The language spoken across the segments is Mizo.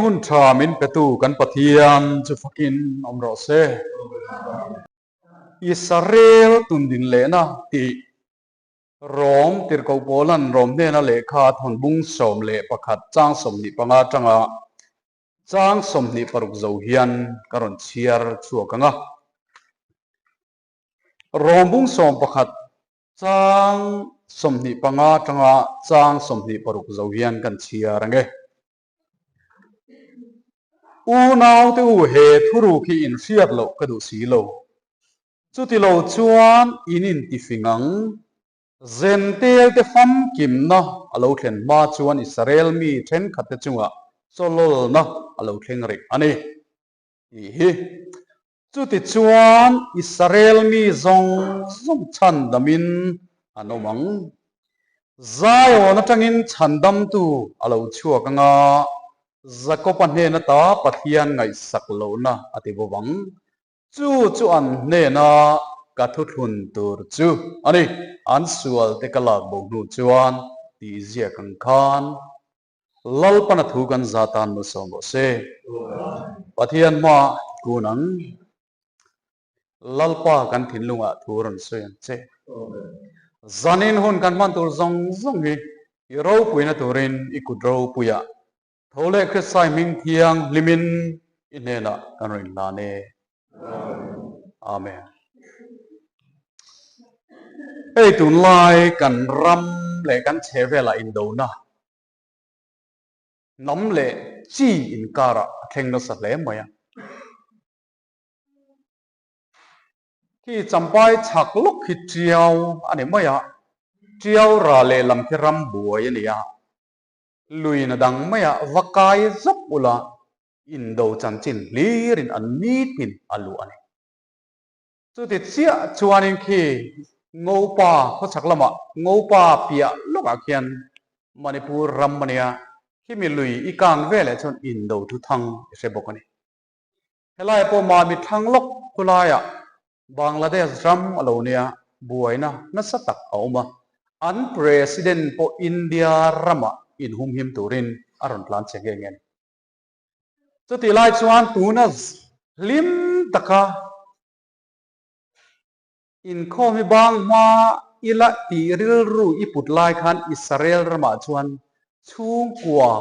hun tha min petu kan Pathian chu fakin awm rawh se. Israel tundin lehna tih Rom tirhkoh Paulan Rom hnena lehkha a thawn bung 11 chang 25 atanga chang 26 zo hian ka rawn chhiar chhuak ang a. Rom bung 11 Chang 25 atanga chang 26 zo hian kan chhiar ang e. Unaute u he thuruk hi in hriat loh ka duh si lo. Chuti lo chuan in intifing ang. Zentelte famkimna a lo thlen hma chuan Israel mi thenkhatte chungah chawlawlna a lo thleng rih a ni. Tih hi. Chutichuan Israel mi zawng zawng chhandamin an awm ang. Zion atangin chhandamtu a lo chhuak ang a, Jakoba hnen ata Pathian ngaihsak lohna a ti bawk ang. Chu chu an hnena ka thuthlun tur chu a ni. An sualte ka lak bo hnu chuan tih ziak ang khan Lalpana thu kan za tan malsawm rawh se. Pathian hma kun ang. Lalpa kan thinlungah thu rawn sawi ang che. Zanin hun kan hman tur zawng zawng hi i ropuina turin i kut ropuiah tho leh Krista i hming thiang hlimin i hnenah kan rawn inhlan e. Amen. Hei tunlai kan ram leh kan chhehvelah indona hnam leh chi inkarah a thleng nasa hle mai a. Khi Champai chhak lawk khi Tiau a ni mai a, Tiau ra lehlam khi ram buai a ni a, luina dang maiah va kai zawk ula indo chanchin hlirin an nitin a luh a ni. Chuti chiah chuanin khi Ngopa khawchhak lamah Ngopa piah lawkah khian Manipur ram a nia, khimi lui i kang veleh chuan indo thu thang i hre bawk a ni. Helai pawh Mami thlang lawk khulaiah Bangladesh ram a lo nia, buaina nasa tak a awm a, an President pawh India ramah inhumhim turin a rawn tlan che nghe nghe a ni. Chutih lai chuan tuna hlim taka inkhawm hi bang hma ila tih rilru i put lai khan Israel ramah chuan chhungkua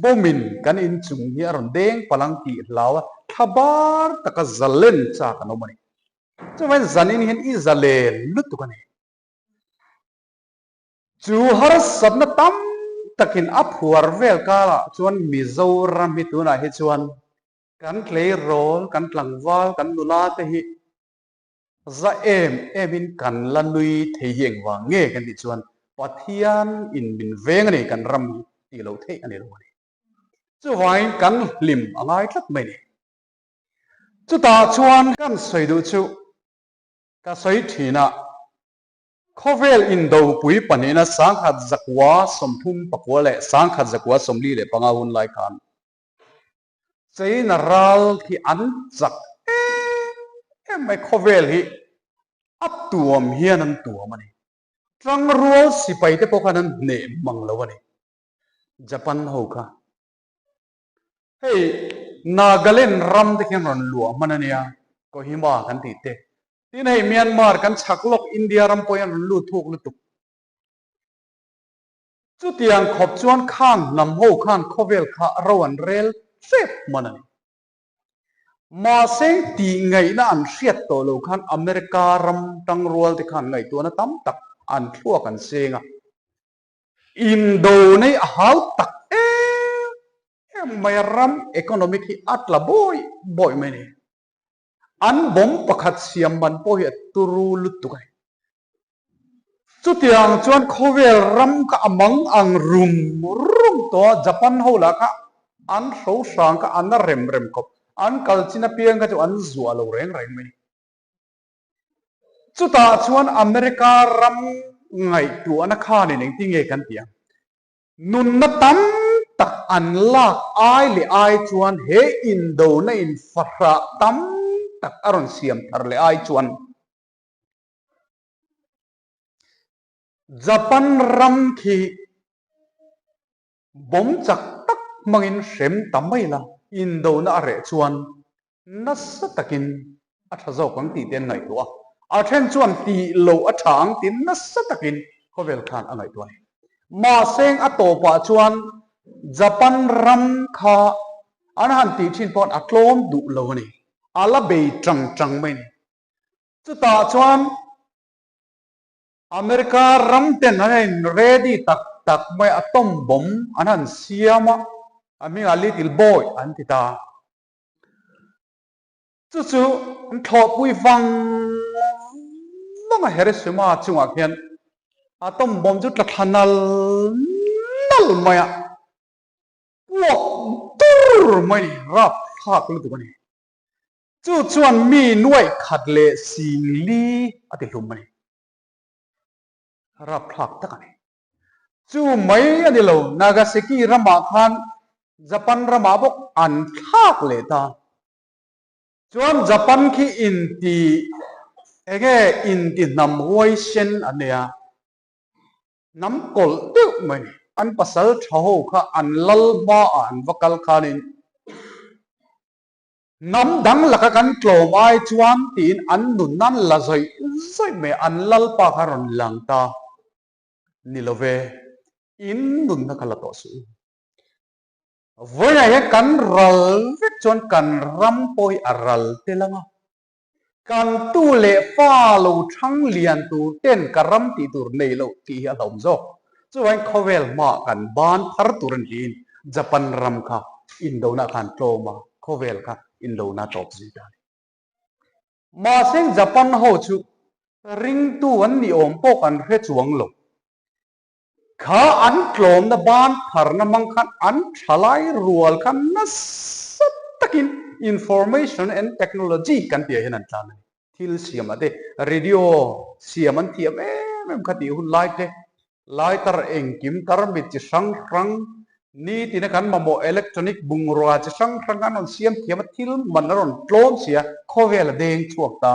bawmin kan inchung hi a rawn deng palang tih hlau a, thla bar taka zalen chak an awm a ni. Chuvangin zanin hian i zalen lutuk a ni. Chu harsatna tam takin a phuar vel karah chuan Mizoram hi tunah hi chuan kan tleirawl, kan tlangval, kan nula te hi za em emin kan la nui thei hi engvang nge kan tih chuan Pathian in min veng a ni, kan ram hi tih loh theih a ni lo a ni. Chuvangin kan hlim a ngai tlat mai a ni. Chutah chuan kan sawi duh chu ka sawi thin a. Khawvel indopui pahnihna 1939 leh 1945 hun lai khan China ral hi an chak em em mai, khawvel hi a tuam hian an tuam a ni. Tangrual sipai te pawh khan an hneh mang lo a ni. Japan ho kha Hei Nagaland ram te khian rawn luah hman a nia, Kohima kan tih te. Tin hei Myanmar kan chhak lawk India ram pawh hian rawn lut thuk lutuk. Chutiang khawp chuan khang hnam ho khan khawvel kha ro an rel fep hman a ni. Mahse tih ngaihna an hriat tawh lo khan America ram tangrual te khan ngaihtuahna tam tak an thluak an seng a. Indo nei a hau tak em em mai a, ram economic hi a tla bawi bawi mai a ni. An bomb pakhat siam man pawh hi a turu lutuk a ni. Chutiang chuan khawvel ram kha a mang ang rum rum tawh a, Japan ho lah kha an hro hrang kha an la rem rem khawp, an kal chin apiang kha chu an zuah lo reng reng mai a ni. Chutah chuan America ram ngaihtuahna khanin engtin nge kan tih ang? Nunna tam tak an lak ai leh ai chuan he indona in fahrah tam tak a rawn siam thar leh ai chuan Japan ram khi bomb chak tak hmangin hrem ta mai la, indona a reh chuan nasa takin a tha zawk ang tih te an ngaihtuah a, a then chuan tih loh a tha ang tih nasa takin khawvel khan a ngaihtuah a ni. Mahse a tawpah chuan Japan ram kha an han tih thin pawh a tlawm duh lo a ni, a la bei tang tang mai a ni. Chutah chuan America ram ten an in ready tak tak mai a, atom bomb an han siam a, a hmingah Little Boy an ti ta. Chu chu an thlawhpui vang vang a, Hiroshima chungah khian atom bomb chu tla thla nal nal mai a, puak dur mai a ni, rapthlak lutuk a ni. Chu chuan mi nuaih khat leh sing li a ti hlum a ni. Rapthlak tak a ni. Chu mai a ni lo, Nagasaki ramah khan Japan ramah bawk an thlak leh ta. Chuan Japan khi inti enge inti hnam huaisen an nei a, hnam kawlh deuh mai ni. An pasal tha ho kha an lal hmaah an va kal khanin Hnam dang laka kan tlawm ai chuan tiin an nun nan la zawih zawih mai an lalpa kha rawn lang ta ni lo ve, in nunna kha la tawh suh u. Vawiinah hian kan ral vek chuan kan ram pawh hi a ral tel ang a, kan tu leh fa lo thang lian tur ten ka ram tih tur nei loh tih hi a hlauhawm zawk. Chuvangin khawvel hmaah kan ban phar tur a ni tiin Japan ram kha indona khan tlawm a, khawvel kha indona tawp zui ta a ni. Mahse Japan ho chu ringtu an ni awm pawh kan hre chuang lo. Kha an tlawmna ban pharna hmang khan an thalai rual kha nasa takin information and technology kan tih ah hian an tlan a ni. Thil siam ah te radio siam an thiam em em kha tih hun lai te, lighter engkim tarmit chi hrang hrang, nitina kan mamawh electronic bungrua chi hrang hrang an rawn siam thiam a, thil man a rawn tlawm si a, khawvel a deng chhuak ta,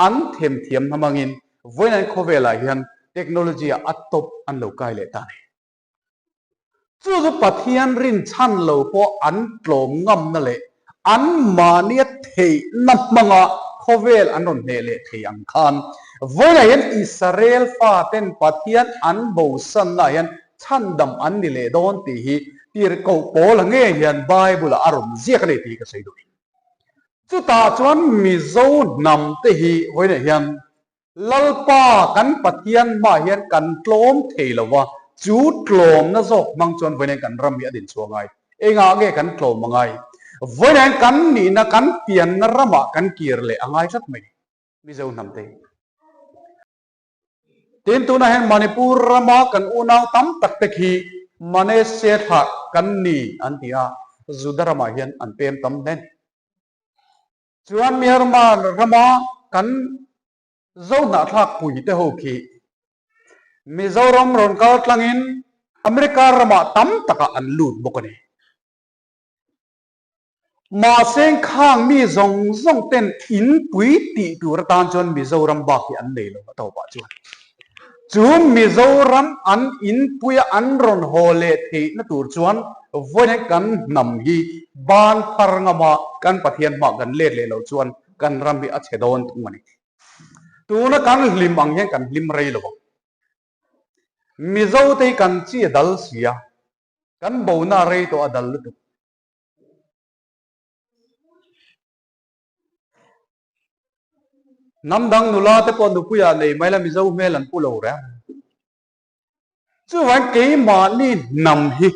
an themthiam hna hmangin Vawiin khawvelah hian technology ah a top an lo kai leh ta a ni. Chu chu Pathian rinchhan lo pawh an tlawm ngamna leh an mahnia theihna hmanga khawvel an rawn hneh leh thei ang khan vawiinah hian Israel faten Pathian an bosannaah hian chhandam an ni leh dawn tih hi tirhkoh Paula ngei hian Bible-ah a rawn ziak a ni tih hi ka sawi duh. Chutah chuan Mizo hnam te hi vawiinah hian Lalpa kan Pathian hmaah hian kan tlawm thei lo va, chu tlawmna zawk hmang chuan vawiinah hian kan ram hi a din chhuah ngai. Engah nge kan tlawm a ngai? Vawiinah hian kan nihna, kan pianna ramah kan kir leh a ngai tlat mai Mizo hnam te hi. Tin, tunah hian Manipur rama kan unau tam tak te khi Manese thlah kan ni an ti a, Juda ramah hian an pem tam hle. Chuan Myanmar rama kan Zohnahthlak pui te ho khi Mizoram rawn kal tlangin America ramah tam takah an lut bawk a ni. Mahse khang mi zawng zawng ten in pui tih tur atan chuan Mizoram bak hi an nei lo a tawpah chuan. Chu Mizoram an in puia an rawn haw leh theihna tur chuan vawiin kan hnam hi ban phar ngama kan Pathian hmah kan let leh loh chuan kan ram hi a chhe dawn thung a ni. Tuna kan hlim ang hian kan hlim rei lo ang. Mizo te hi kan chi a dal si a, kan bona rei tawh a dal lutuk. Hnam dang nula te pawh nupuiah nei mai la Mizo hmel an pu lo reng. Chuvangin keimahni hnam hi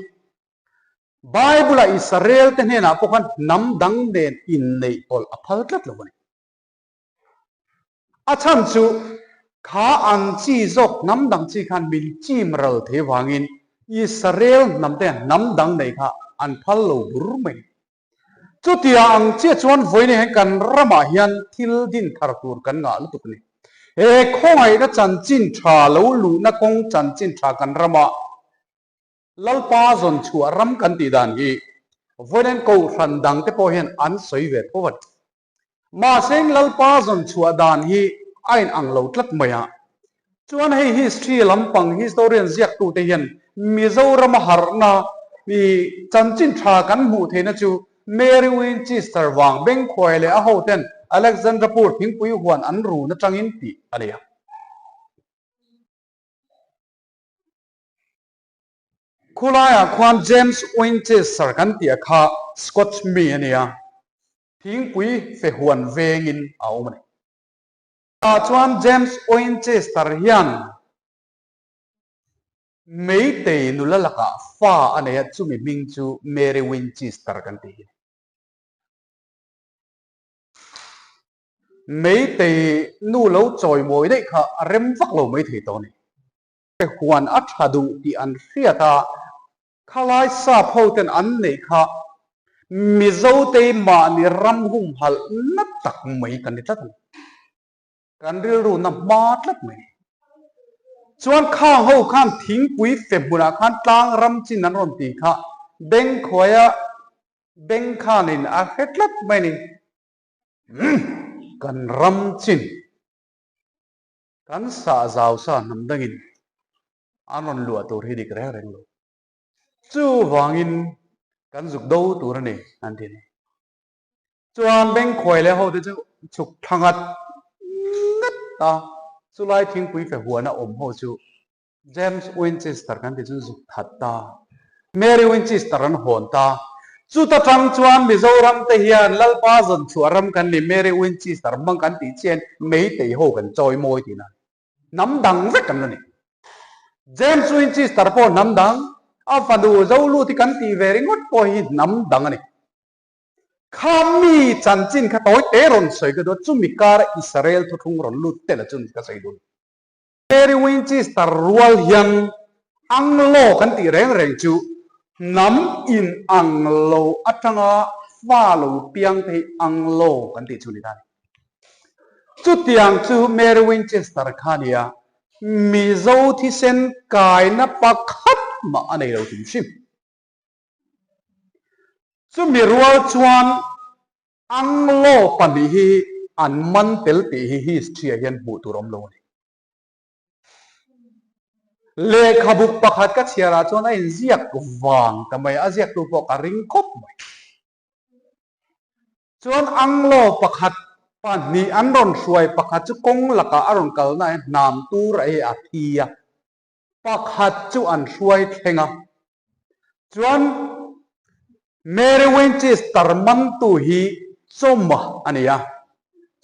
Bible-a Israel te hnenah pawh khan hnam dang nen inneih pawlh a phal tlat lo a ni. A chhan chu kha an chi zawk hnam dang chi khan min chim ral thei vangin Israel hnam te hnam dang nei kha an phal lo bur mai. Chutia ang chiah chuan vawiin hian kan ramah hian thil din thar tur kan ngah lutuk a ni. He khawngaihna chanchin tha lo luhna kawng chanchin tha kan ramah Lalpa zawn chhuah ram kan tih dan hi vawiin kohhran dang te pawh hian an sawi ve tho a ni. Mahse Lalpa zawn chhuah dan hi a in ang lo tlat mai a. Chuan hei history lampang historian ziaktute hian Mizorama harhna. Mi chanchin tha kan hmuh theihna chu Mary Winchester vang Bengkhuai leh a hoten Alexandrapur thingpui huan an run atangin tih a ni a. Khulaiah khuan James Winchester kan tih a kha Scotch mi a ni a, thingpui fe huan vengin a awm a ni. Tah chuan James Winchester hian Meitei nula lakah fa a nei a, chumi hming chu Mary Winchester kan tih hi a ni. Meitei nu lo chawimawi daih kha a rem vak lo maithei tawh a ni. Huan a tha duh tih an hriat a, khalai sap ho ten an neih kha Mizotei mahni ram humhalh na tak mai kan ni tlat a ni. Kan rilru na hma tlat mai. Chuan khang ho khan thingpui fe hmunah khan tlang ram chin an rawn ti kha Bengkhuaia beng khanin a hre tlat mai a ni. Kan ram chin. Kan sah zau sa hnam dangin an rawn luah tur hi dik reng reng lo. Chuvangin kan zuk do tur a ni an ti a ni. Chuan Bengkhuai leh hote chu chhuk thla ngat ngat a, chulai thingpui fe huana awm ho chu James Winchester kan ti chu zuk that ta. Mary Winchester an hawn ta. Chuta tang chuan Mizoram te hian Lalpa zawn chhuah ram kan ni Mary Winchester hmang kan tih chian Meitei ho kan chawi mawi tihna a ni. Hnam dang vek an la ni. James Winchester pawh hnam dang, a fanu Zoluti kan tih ve ringawt pawh hi hnam dang a ni. Kha mi chanchin kha tawi te rawn sawi ka duh a, chumi kara Israel thuthlung rawn lut tel a chun ka sawi dun. Mary Winchester rual hian Anglo kan tih reng reng chu hnam in ang lo atanga fa lo piang te hi Anglo kan tih chu ni ta a ni. Chutiang chu Mary Winchester kha a nia, Mizo thisen kaina pakhat mah a nei lo hrim hrim. Chumi rual chuan Anglo pahnih hi an man tel tih hi history ah hian hmuh tur awm lo a ni. Lehkhabuk pakhat ka chhiar ah chuan a inziak vang ta mai a, a ziaktu pawh ka ring khawp mai. Chuan Anglo pakhat pahnih an rawn hruai pakhat chu kawng lakah a rawn kalna ah hian hnam tur a hi a thi a. Pakhat chu an hruai thleng a, chuan Mary Winchester mantu hi Chawma a ni a,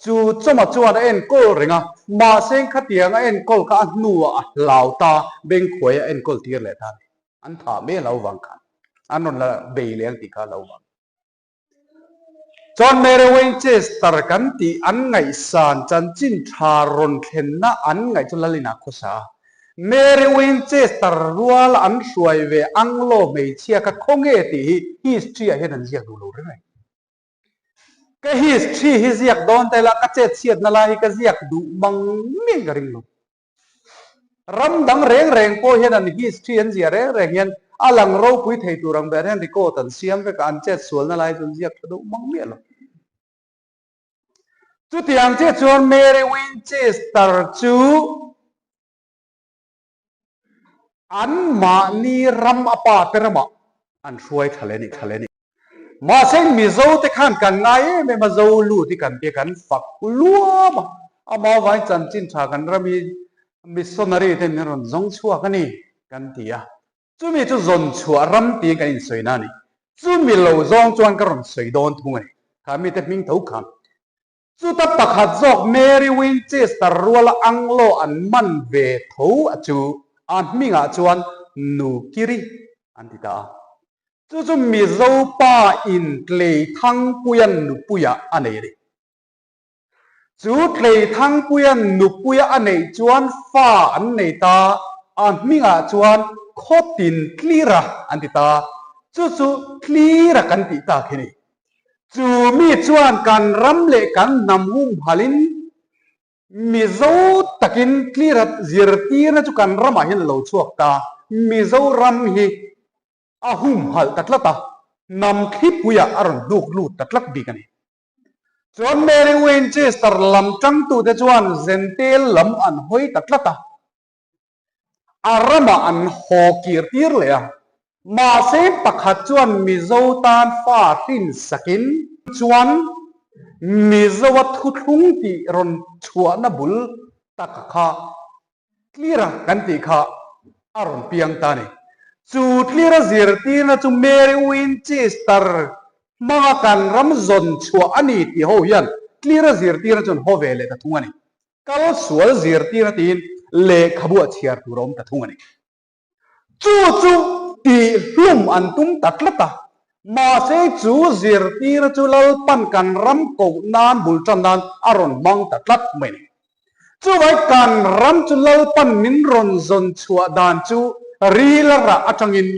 chu Chawma chuan a enkawl reng a, mahse khatiang a enkawl kha a hnuah a hlau ta, Bengkhuai a enkawl tir leh ta a ni. An thah mai a lo vang khan an rawn la bei leh ang tih kha a lo vang. Chuan Mary Winchester kan tih an ngaihsan chanchin tha rawn thlenna an ngaih chu Lalin a khawsa a. Mary Winchester rual an hruai ve Anglo hmeichhia kha khawnge tih hi history ah hian an ziak duh lo reng reng. Ka history hi ziak dawn ta ila ka chetchhiatna lai hi ka ziak duh mang miah in ka ring lo. Ram dang reng reng pawh hian an history an ziah reng reng hian a lang ropui thei tur ang ber hian record an siam vek a, an chet sualna lai chu an ziak tha deuh mang miah lo. Chutiang chiah chuan Mary Winchester chu anmahni ram a pa te ramah an hruai tha leh a ni. Mahse Mizo te khan kan ngai em em a, Zo lut hi kan tia kan fak luam a, amah avangin chanchin tha kan ram hi missionary ten min rawn zawng chhuak a ni kan ti a, chumi chu zawn chhuah ram tiin kan insawi na a ni. Chumi lo zawng chuan ka rawn sawi dawn thung a ni, kha mite hming tho khan. Chuta pakhat zawk Mary Winchester ruala Anglo an man ve tho a chu a hmingah chuan Nukiri an ti ta a. Chu chu Mizo pa in Tleithangpuia'n nupuia a nei a ni. Chu Tleithangpuia'n nupuia a neih chuan fa an nei ta, a hmingah chuan Khawtin Tlira an ti ta. Chu chu Tlira kan tih tak hi a ni. Chu mi chuan kan ram leh kan hnam humhalin Mizo takin tlirat zirtirna chu kan ramah hian a lo chhuak ta. Mizoram hi a humhalh ta tlat a, hnam thlipuiah a rawn hnuk lut ta tlat bik a ni. Chuan Mary Winchester lam tangtute chuan Zentel lam an hawi ta tlat a, a ramah an haw kir tir leh a. Mahse pakhat chuan Mizo tan fa hrin sakin chuan Mizo a thuthlung tih rawn chhuahna bul tak kha Tlira kan tih kha a rawn piang ta a ni. Chu Tlira zirtirna chu Mary Winchester hmanga kan ram zawn chhuah a ni tih ho hian Tlira zirtirna chuan haw ve leh ta thung a ni. Kal sual zirtirna tiin lehkhabu a chhiar tur a awm ta thung a ni. Chu chu tihhlum an tum ta tlat a, mahse chu zirtirna chu Lalpan kan ram koh nan bul tan nan a rawn hmang ta tlat mai a ni. Chuvai kan ram chu Lalpan min rawn zawn chhuah dan chu ril a rah atangin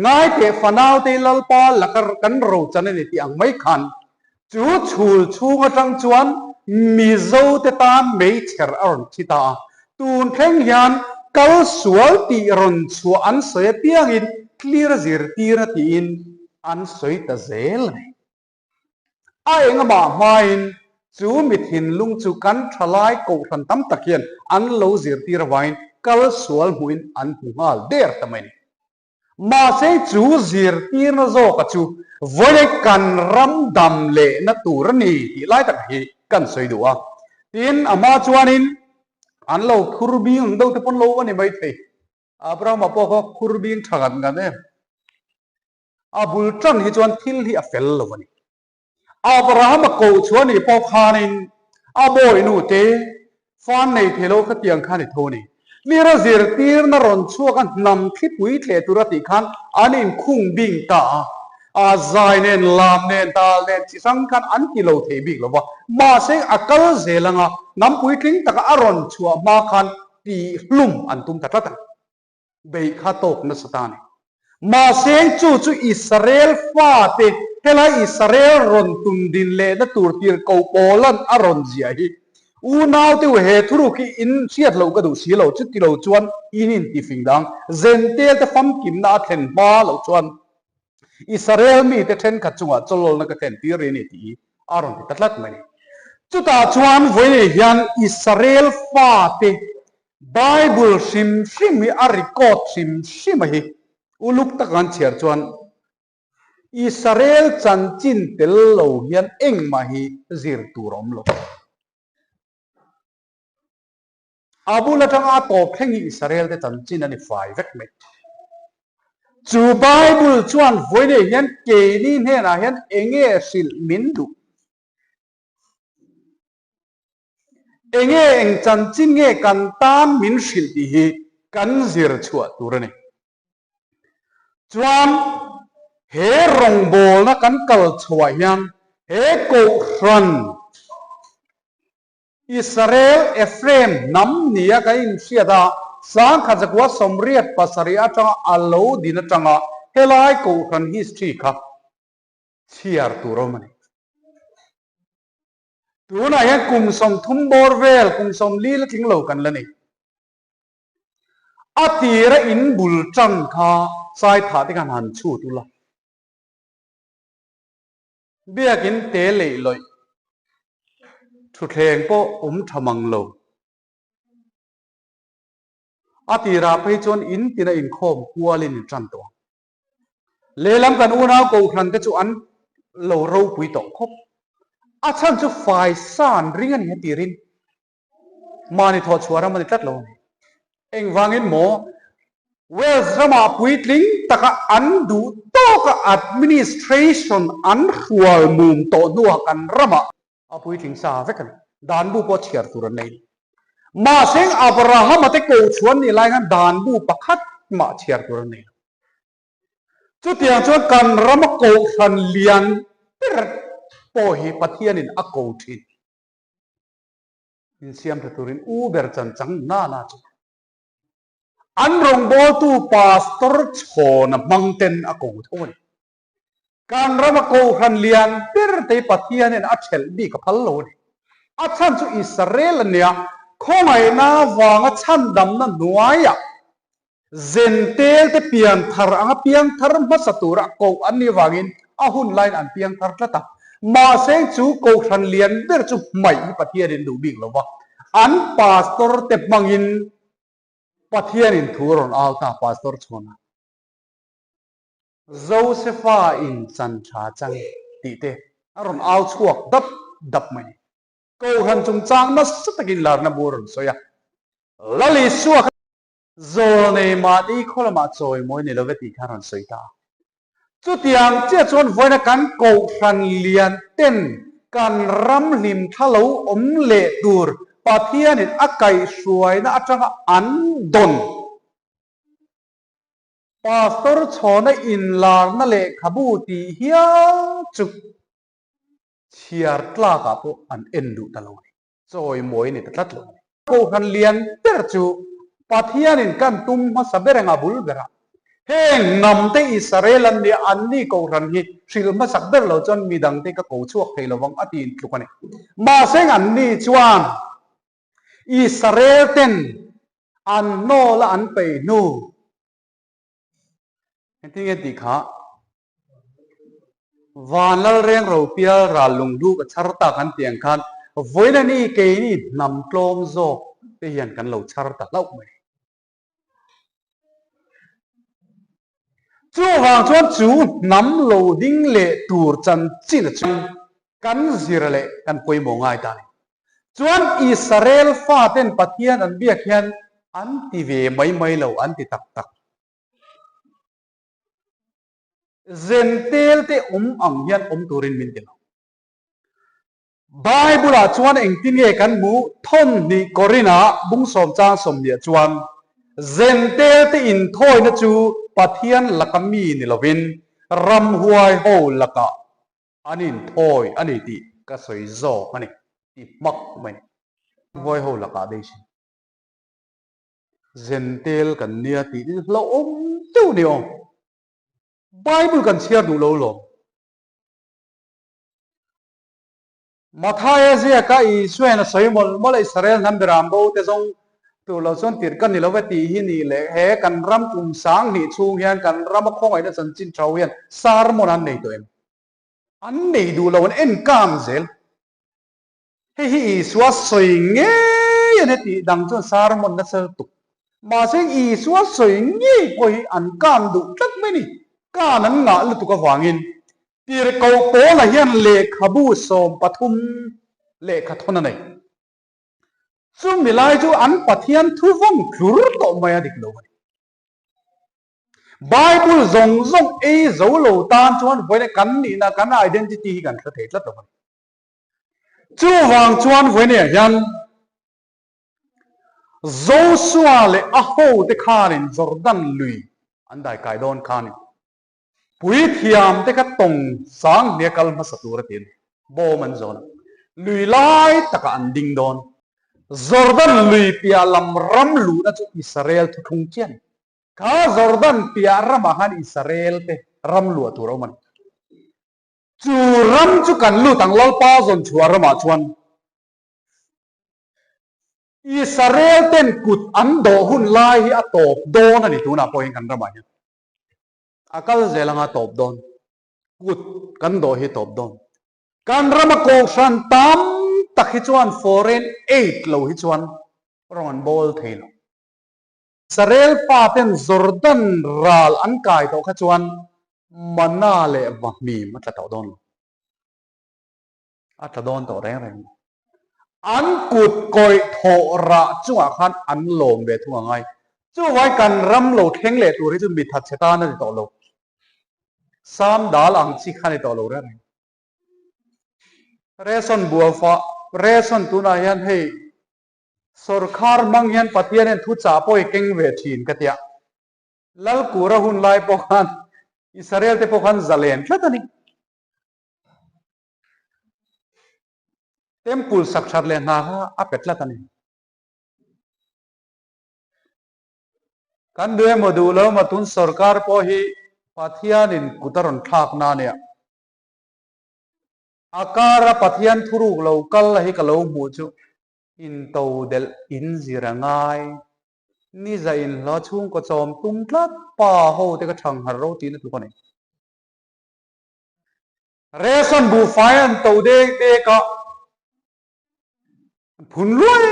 Ngaiteh fanaute Lalpa laka kan rochan a ni tih ang mai khan chu chhul chhung atang chuan Mizote tan meichher a rawn thi ta a. Tun thleng hian kal sual tih rawn chhuah an sawi apiangin clear zirtir a tiin an sawi ta zel a ni. A engmah hmain chu mi thinlung chu kan thalai kohhran tam tak hian an lo zirtir avangin kal sual hmuhin an hmu nghal der ta mai a ni. Mahse chu zirtirna zawka chu vawiin kan ram dam lehna tur a ni tih lai tak hi kan sawi duh a. Tin, a hma chuanin an lo khur bing ang deuh te pawn lo a ni maithei. Abrahama pawh kha khur bing tha ngat ngat em. A bul tan hi chuan thil hi a fel lo a ni. Abraham-a koh chhuah nih pawh khanin a bawihnu te fan nei thei lo khatiang khan i tho a ni. Lira zirtirna rawn chhuak a hnam thlipui tleh tur a tih khan an inkhung bing ta a. A zai nen, lam nen, dal nen chi hrang khan an ti lo thei bik lo va. Mahse a kal zel anga hnam puitling taka a rawn chhuah hma khan tihhlum an tum ta tlat a. Beih kha tawk nasa ta a ni. Mahse chu chu Israel fate helai Israel rawn tum din lehna tur tirhkoh Paula'n a rawn ziah hi unaute u he thuruk hi in hriat loh ka duh si lo, chuti lo chuan in intifing dang Zentel te famkimna a thlen hma loh chuan Israel mite thenkhat chungah chawlawlna ka thlen tir rih a ni tih hi a rawn ti ta tlat mai. Chutah chuan vawiin hian Israel fate Bible hrim hrim hi a record hrim hrim a hi uluk taka an chhiar chuan Israel chanchin tel lo hian engmah hi zir tur a awm lo. A bul atanga a tawp thleng hi Israel te chanchin a ni fai vek mai. Chu Bible chuan vawiin hian keini hnenah hian enge hrilh min duh? Enge eng chanchin nge kan tan min hrilh tih hi kan zir chhuah tur a ni. Chuan he rawngbawlna kan kal chhoah hian he Kohhran Israel Ephraim hnam nia kan inhriat a, Sangkhat 1987 atanga a lo din atanga helai Kohhran history kha chhiar tur awm a ni. Tunah hian kum 30 bawr vel, kum 40 la tling lo kan la ni. A tira in bul tan kha Saithah te khan han chhut ula. Biakin te leih lawih, thutthleng pawh awm tha mang lo. A tirah phei chuan in tina inkhawm kualin in tan tawh ang. Lehlam kan unau kohhran te chu an lo ropui tawh khawp. A chhan chu fai san ring a ni hetirin mahni thawh chhuah ram a ni tlat lo a ni. Engvangin maw Wales ramah puitling taka an duh tawka administration an hrual mum tawh hnuah kan ramah A puitling sa vek a ni. Danbu pawh chhiar tur an nei. Mahse Abrahama te ko chuan ni lai khan danbu pakhat mah chhiar tur an nei lo. Chutiang chuan kan rama kohhran lian ber pawh hi Pathianin a ko thin. Insiam tha turin u ber chan chang na na chu an rawngbawltu pastor chhawna hmang ten a ko tho a ni. Kan rama Kohhran lian ber te hi Pathianin a ṭhelh bik a phal lo a ni. A chhan chu Israel a nia, khawngaihna avanga chhandamna hnuaiah Zentel te pian thar anga piang thar hmasa tura koh an nih avangin a hun laiin an piang thar tlat a. Mahse chu Kohhran lian ber chu hmaih hi Pathianin duh bik lo va, an pastor te hmangin Pathianin thu a rawn au ta Pastor Chhuana. Josefa in chan tha chang tih te a rawn au chhuak dap dap mai ni. Kohhran chungchang nasa takin larna bu a rawn sawi a, Lal Isua kha Zawlnei mahni khaw lamah chawimawi ni love tih kha a rawn sawi ta a. Chutiang chiah chuan vawiina kan kohhran lian ten kan ram hlim thla lo awm leh tur Pathianin a kaihhruaina atanga an dawn. Pastor chhawna inlarna lehkhabu tih hial chu chhiar tlakah pawh an en duh ta lo a ni. Chawimawi a ni ta tlat lo a ni. Kohhran lian ber chu Pathianin kan tum hmasa ber eng a bul ber a. Heng hnamte Israel an nia, anni kohhran hi hrilh hmasak ber lo chuan midangte ka ko chhuak thei lovang a ti intluk a ni. Mahse anni chuan Israel ten an hnawl a an peih hnu engtin nge tih kha Van Lalreng Ropial ral lunghlu ka chhar tak an tih ang khan vawiin a ni keini hnam tlawm zawk te hian kan lo chhar ta hlauh mai. Chuvang chuan chu hnam lo ding leh tur chanchin a chuan kan zir leh kan pawimawh ngai ta a ni. Chuan Israel faten Pathian an biak hian an ti ve mai mai lo, an ti tak tak. Zentel te awm ang hian awm turin min ti lo. Bible-ah chuan engtin nge kan hmuh? Thawmhnih Korinah bung sawm chang sawmhniah chuan Zentel te inthawina chu Pathian laka mi ni lovin ramhuai ho lakah an inthawi a ni tih ka sawi zawk a ni ti hmak mai. Ramhuai ho lakah beisei. Zentel kan nia tih hi hlauhawm deuh a ni aw. Bible kan chhiar duh lo lawm. Mathaia ziaka Isuain a sawi mawlh mawlh a, Israel hnam beram bo te zawng tur lo chuan tirh ka ni lo ve tih hi ni leh he kan ram kum 2000 chhung hian kan rama khawngaihna chanchin tho hian sermon an nei tawh em? An nei duh lo, an en kang zel. Hei hi Isua sawi ngei a ni tih dang chuan sermon nasa lutuk. Mahse Isua sawi ngei pawh hi an kan duh tlat mai a ni. Kan an ngah lutuk avangin Tirhkoh Paula hian lehkhabu 13 lehkha thawn a nei. Chumi lai chu an Pathian thu vawng tlur tawh mai a dik lo a ni. Bible zawng zawng ei zo lo tan chuan vawiin kan nihna, kan identity hi kan hre thei tlat lo a ni. Chuvang chuan vawiinah hian Josua leh a hote khanin Jordan lui an daikai dawn khanin puithiamte kha tawng sang hnia kal hmasa tur a ti a ni. Bawm an zawn a, lui lai takah an ding dawn. Jordan lui piah lam ram luhna chu Israel thuthlung chiah a ni. Kha Jordan piah ramah khan Israel te ram luah tur a awm a ni. Chu ram chu kan lut ang Lalpa zawn chhuah ramah chuan Israel ten kut an dawh hun lai hi a tawp dawn a ni tunah pawh hian kan ramah hian a kal zel anga tawp dawn kut kan dawh hi tawp dawn kan rama kohhran tam tak hi chuan foreign aid lo hi chuan rawng an bawl thei lo. Israel faten Jordan ral an kai tawh kha chuan mana leh vahmim a tla tawh dawn lo. A tla dawn tawh reng reng lo. An kut kawih thawh rah chungah khan an lawm ve thung a ngai. Chuvai kan ram lo thleng leh tur hi chu mithat chhe tan a ni tawh lo. Sam dal ang chi kha a ni tawh lo reng reng. Ration buafa, ration tunah hian hei Sawrkhar hmang hian Pathian hian thuchah pawh i keng ve thin ka tia. Lalkura hun lai pawh khan Israel te pawh khan zalen tlat a ni. Temple sak that leh hna kha a pe tlat a ni. Kan duh emaw duh lo emaw tun sawrkar pawh hi Pathianin kut a rawn thlak na nia. A kara Pathian thuruk lo kal hi ka lo hmuh chu into delh in zir a ngai. Ni za inhla chhungkaw chawm tum tlat pa ho te ka thang har ro tihna tluk a ni. Ration buhfai an to dek dek a, an phun luai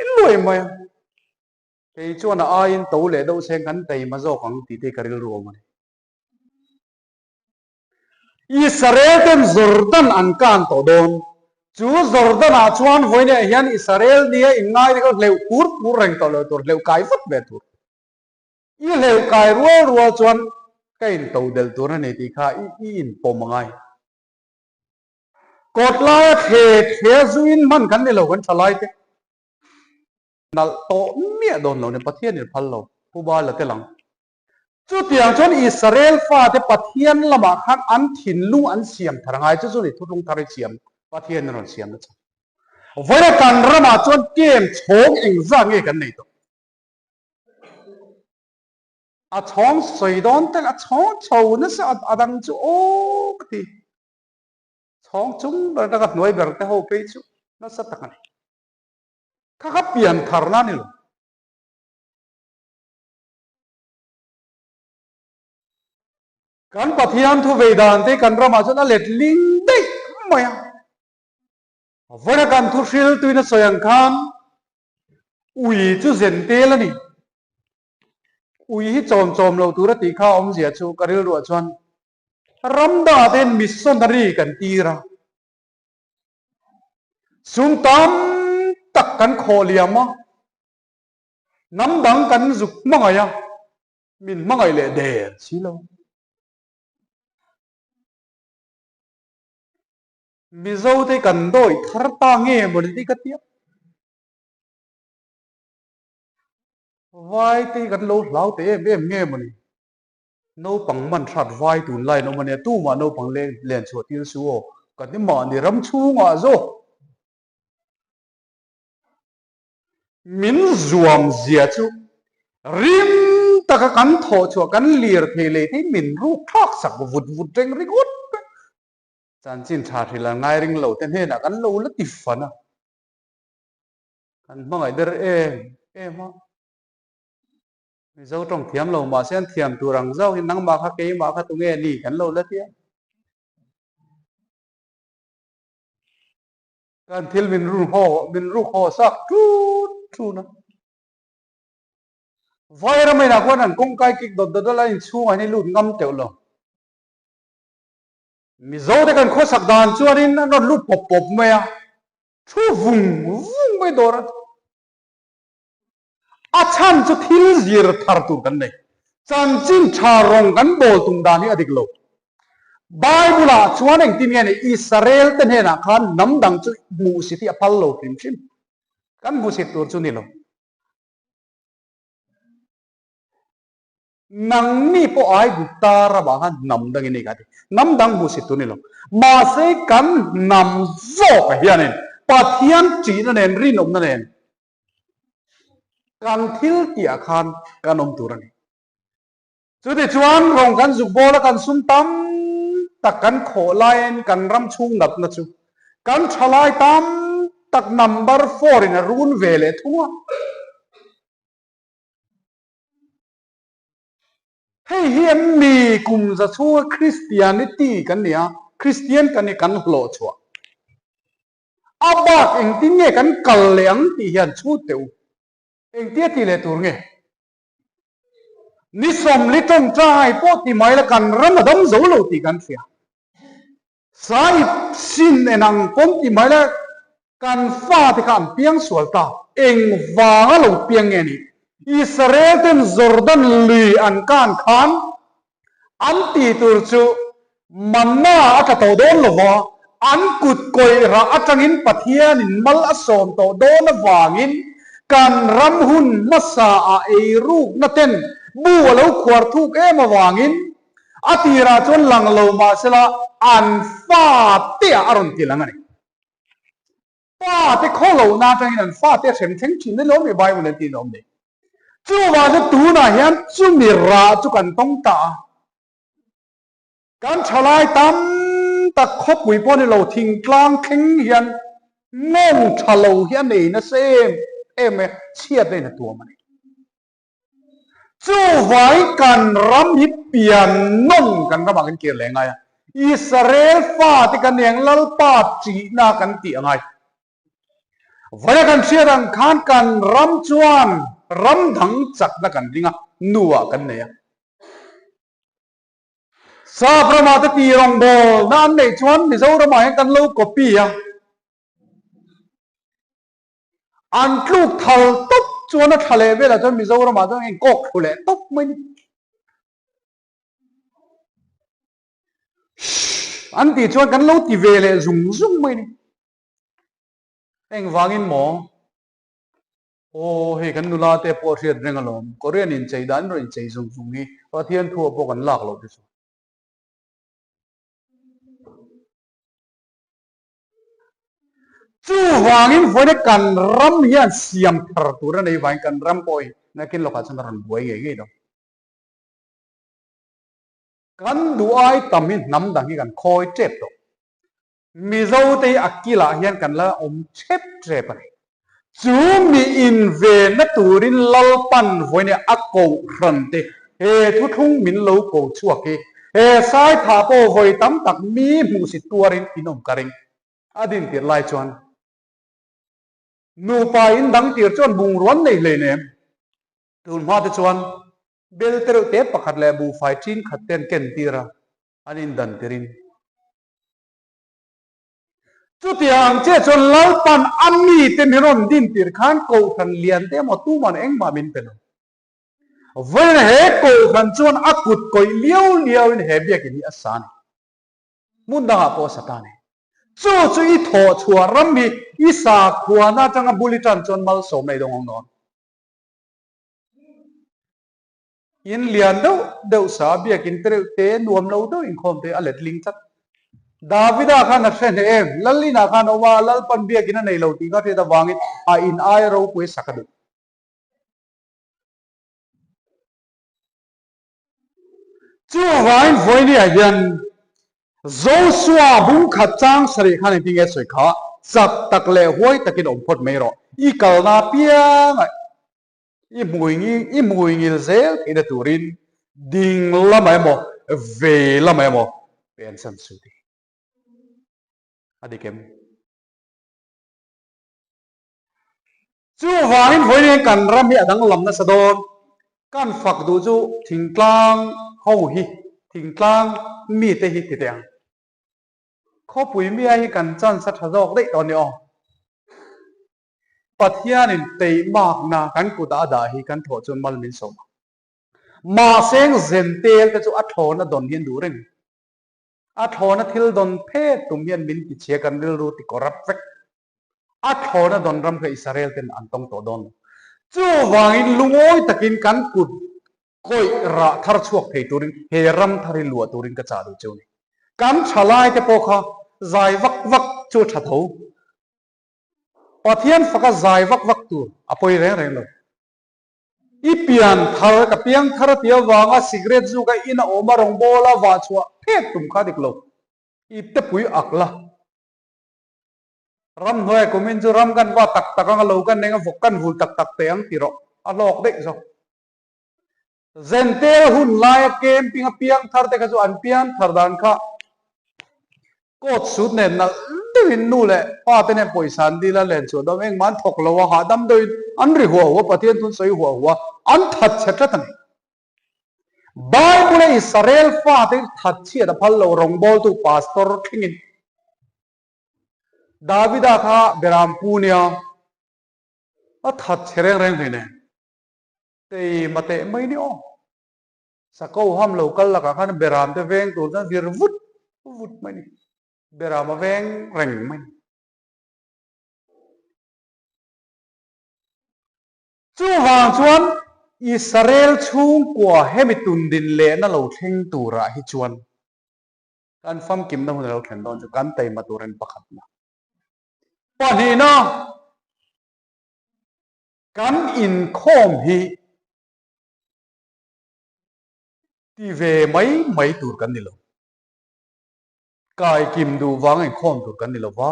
luai mai a. Kei chuan a aiin to leh deuh seng kan taima zawk ang tih te hi ka rilru awm a ni. Israel ten Jordan an kan tawh dawn. Chu Jordan ah chuan vawiinah hian Israel nia inngai te kha hleuh pur pur reng tawh lo tur, hleuh kai vat ve tur. I hleuh kai rual rual chuan ka into del tur a ni tih kha i inpawm a ngai. Kawt laia thle thlea zuin hman kan ni lo kan tha lai te. Nalh tawh miah dawn lo ni Pathian in phal lo Pu Bala te lang. Chutiang chuan Israel fate Pathian lamah khan an thinlung an siam thar ngai chu chu ni thuthlung thar i siam Pathian in rawn siam na chhan. Vawiin kan ramah chuan kem chhawng engzah nge kan nei tawh? A chhawng sawi dawn tak a chhawng chho nasa a dang chu aw ka ti. Chhawng chung ber atanga hnuai ber te ho phei chu nasa tak a ni. Kha kha pian tharna a ni lo. Kan Pathian thu vei dan te kan ramah chuan a let ling daih mai a. Vawiin a kan thu hril tuin a sawi ang khan ui chu zen tel a ni. Ui hi chawm chawm lo tur a tih kha awmzia chu ka rilruah chuan ram dangah te hian missionary kan tir a. Sum tam tak kan khawh liam a, hnam dang kan zuk hmangaih a, min hmangaih leh der si lo. Mizo te kan dawi thar ta nge maw ni tih ka tia. Vai te hi kan lo hlau teh em em nge maw ni. Naupang man hrat vai tunlai an awm a nia, tumah naupang leng len chhuah tir su aw, kan ni mahni ram chhungah zawk min zuam zia chu rim taka kan thawh chhuah kan lir thei leh thei min ruk thlak sak vut vut reng ringawt mai. Chanchin tha hrilh an ngai ring lo te hnenah kan lo la ti fan a, kan hmangaih ber em em a. Mizo tawng thiam lo mahse an thiam tur ang zauh hi nangmah kha keimah kha tunge ni kan lo la tia. Kan thil min run haw min ruk haw sak tut tun a. Vai ram inah khuan an kawngkai kik dawt dawt a, inchhungah hian i lut ngam teuh lo. Mizo te kan khawsak dan chuanin an rawn lut pawp pawp mai a, thu vung vung mai dawr a. A chhan chu thil zir thar tur kan nei. Chanchin tha rawng kan bawl tum dan hi a dik lo. Bible ah chuan engtin nge ni Israel te hnenah khan hnam dang chu hmuhsit hi a phal lo hrim hrim. Kan hmuhsit tur chu ni lo. Nangni pawh Aigupta ramah khan hnam dang in ei ka ti. Hnam dang hmuhsit tur ni lo. Mahse kan hnam zawkah hianin Pathian ṭihna nen rinawmna nen Kan thil tihah khan kan awm tur a ni. Chutichuan rawng kan zuk bawl a, kan sum tam tak kan khawh laiin kan ram chhung natna chu kan thalai tam tak number four in a run ve leh thung a. Hei hi an mi kum za chhunga Christianity kan ni a, Christian kan ni kan hlawh chhuah. A bak engtin nge kan kal leh ang tih hian chhut teh u. Engtia tih leh tur nge? Ni sawmli tawngtai pawh ti mai la kan ram a dam zo lo tih kan hria. Sahib sin en ang pawn ti mai la kan fate kha an piang sual ta. Engvanga lo piang nge nih? Israel ten Jordan lui an kan khan An tih tur chu manna a tla tawh dawn lo va, an kut kawih rah atangin Pathianin mal a sawm tawh dawn avangin kan ram hun hmasa ah eirukna ten bu a lo khuar thuk em avangin a tirah chuan lang lo mahsela an fate ah a rawn ti lang a ni. Pa te khaw lohna atangin an fate a hrem thleng thin daih lo mi Bible an tih lawm ni. Chuvang chu tunah hian chumi rah chu kan tawng ta a. Kan thalai tam tak khawpui pawh ni lo thingtlang thleng hian ngawng tha lo hi a nei nasa em em e chhiatna in a tuam a ni. Chuvai kan ram hi pian nawn kan ramah kan kir leh ngai a, Israel fate kan eng Lalpa ṭihna kan tih a ngai. Vaia kan hriat ang khan kan ram chuan ram dang chakna kan ring a, nuah kan nei a. Sap ramah te ti rawngbawlna an neih chuan Mizoramah hian kan lo copy a. An tluk thal tawp chuan a tha leh velah chuan Mizoramah chuan a inkawk thlu leh tawp mai ni. Shh! An tih chuan kan lo ti ve leh zung zung mai ni. Engvangin maw? Aw, hei kan nula te pawh a hriat reng alawm. Korean inchei dan erawh inchei zung zung hi Pathian thu ah pawh kan lak loh te chu. Chuvangin vawiina kan ram hian siam thar tur a nei vangin kan ram pawh hi nakin lawkah chuan a rawn buai ngei ngei lo. Kan duh ai tam hi hnam dang hi kan khawi tep tawh. Mizote hi a kilah hian kan la awm thep tep a ni. Chu mi invenna turin Lalpan vawiin a kohhran te he thuthlung min lo ko chhuak hi he Saitha pawh vawi tam tak mi hmuhsit tuarin in awm ka ring. A din tirh lai chuan nupa in dang tir chuan bungruan nei hleinem. Tun hma te chuan bel te reuh te pakhat leh buhfai ṭin khat te an ken tir a, an indan tirin. Chutiang chiah chuan Lalpan a mite min rawn din tir khan Kohhran lian te emaw tuman engmah min pe lo. Vawiin he Kohhran chuan a kut kawih liau liauin he biakin hi a sa a ni. Hmun dangah pawh a sa ta a ni. Chu chu i thawh chhuah ram hi i sakhuana atanga bul i tan chuan malsawmna i dawng ang dawn. In lian deuh deuh sa biakin te reuh te nuam lo deuh inkhawm te a let ling tlat. Davida khan a hre hneh em? Lalina khan a awm a, Lalpan biakin a nei lo tih kha hriat avangin a in aia ropui a sak a duh. Chuvangin vawinia hian Joshua bung khat chang sarih khan engtin nge sawi kha? Chak tak leh huai takin awm phawt mai rawh. I kalna apiangah i hmui i hmui ngil zel theihna turin ding lamah emaw vei lamah emaw pensan suh tih a dik em? Chuvangin vawiin kan ram hi a danglam nasa dawn. Kan fak duh chu thingtlang ho hi, thingtlang mite hi ti teh ang. Khawpui mia hi kan chance a tha zawk daih tawh a ni aw. Pathianin teimakna kan kutah a dah hi kan thawh chuan mal min sawm ang. Mahse zentel te chu a thlawna dawn hi an duh reng. A thlawna thil dawn phet tum hian min tichhia kan rilru ti corrupt vek. A thlawna dawn ram kha Israel ten an tawng tawh dawn lo. Chuvangin lungawi takin kan kut kawih rah thar chhuak thei turin he ram thar hi luah turin ka chah duh cheu ni. Kan thalai te pawh kha zai vak vak chu a tha tho. Pathian faka zai vak vak tur a pawi reng reng lo. I pian thar, ka piang thar a ti avanga cigarette zuk a in a awm a rawngbâwl a vah chhuah phek tum kha dik lo. Ipte pui ak la. Ramhnuai kumin chu ram kan va tak tak ang a lo kan eng a vawk kan vul tak tak teh ang ti rawh a hlawk daih zawk. Zentel hun laia camping a piang thar te kha chu an piang thar dan kha Coat suit nen nalh deuhin nu leh pa te nen pawisa an dil a, len chhuah dam engmah an thawk lo a, hahdam deuhin an ri huah huah, Pathian thun sawi huah huah an that chhe tlat a ni. Bible-a Israel fate hi that chhiat a phal lo, rawngbawltu pastor thlengin. Davida kha Berampu nia a that chhe reng reng hlei nen teima teh mai ni aw. Sako ham lo kal lakah khan beram te veng tur chuan vir vut vut mai ni. Beram a veng reng mai ni. Chuvang chuan Israel chhungkua hemi tundin lehna lo thleng turah hi chuan kan famkimna hun a lo thlen dawn chu kan taima tur en pakhatna. Pahnihna, kan inkhawm hi Ti ve mai mai tur kan ni lo. Kai kim duh vang inkhawm tur kan ni lo va,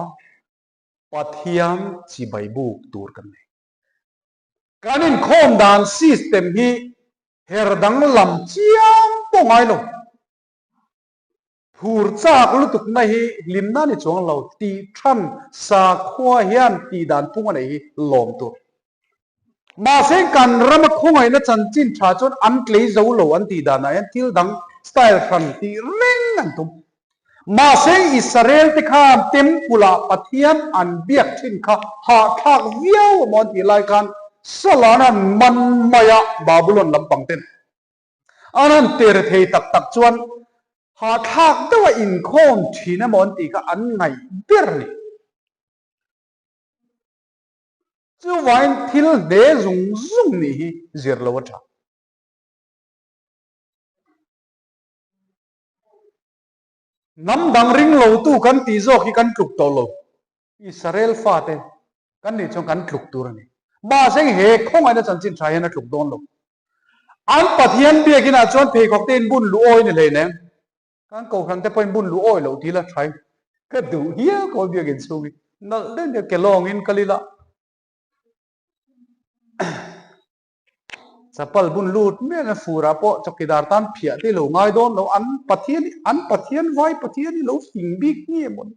Pathian chibai buk tur kan ni. Kan inkhawm dan system hi her danglam chiang pawh ngai lo. Phur chak lutukna hi hlimna ni chuang lo tih than sakhua hian tih dan phung a nei hi lawm tur. Mahse kan rama khawngaihna chanchin tha chuan an tlei zo lo an tih danah hian thil dang style hran tih reng an tum. Mahse Israel te khan temple ah Pathian an biak thin kha hahthlak viau emaw an tih lai khan Salan an man mai a Babulon lampang ten an han ter thei tak tak chuan hahthlak deuh a inkhawm thin emaw an tih kha an ngaih ber a ni. Chuvangin thil hle zung zung nih hi zir lo a tha. Hnam dang ring lotu kan tih zawk hi kan tluk tawh lo. Israel fate kan nih chuan kan tluk tur a ni. Mahse he khawngaihna chanchin tha hian a tluk dawn lo. An Pathian biakinah chuan pheikhawk te in bun luh awi ni hleinem. Kan kohhran te pawhin bun luh awi loh tih la tha in ka duh hial kawl biakin chhung hi nalh deuh deuh ke lawngin kal ila. Chapal bun lut miah na furah pawh chawkidar tan phiah te lo ngai dawn lo an Pathian hi an Pathian vai Pathian hi lo fing bik nge maw ni.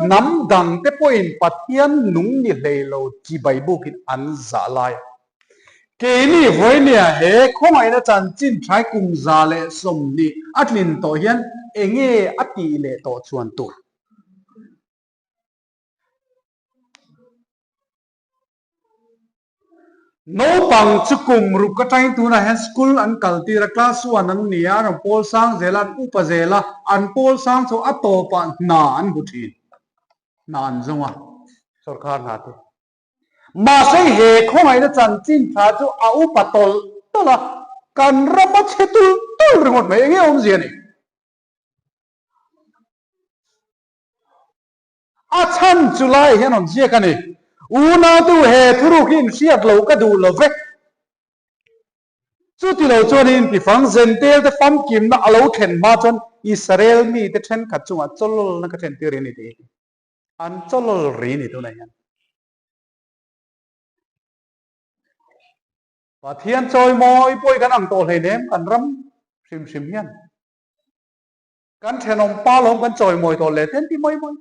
Hnam dang te pawhin Pathian nung ni hlei lo chibai bukin an zah lai a. Keini vawinia he khawngaihna chanchin thlai kum 120 a tlin tawh hian enge a tih leh tawh chuan tur. Naupang chu kum ruk atangin tunah hian school an kal tir a, class one an ni a, an rawn pawl sang zel a, an upa zel a, an pawl sang chu a tawpah hna an hmu thin, hna an zawng a, sorkar hna te. Mahse he khawngaihna chanchin tha chu a upa tawlh tawlh a, kan ram a chhe tulh tulh ringawt mai, enge awmzia ni? A chhan chu lai hian rawn ziak a ni. Unautu he thuruk hi inhriat lo ka duh lo vek. Chuti lo chuan in tifang Zentel te famkimna a lo thlen hma chuan Israel mite thenkhat chungah chawlawlna ka thlen tir a ni tih hi an chawlawl ri a ni tunah hian. Pathian chawimawi pawi kan ang tawh hleinem kan ram hrim hrim hian. Kan thenawm pa lawm kan chawimawi tawh leh ten ti mai mai.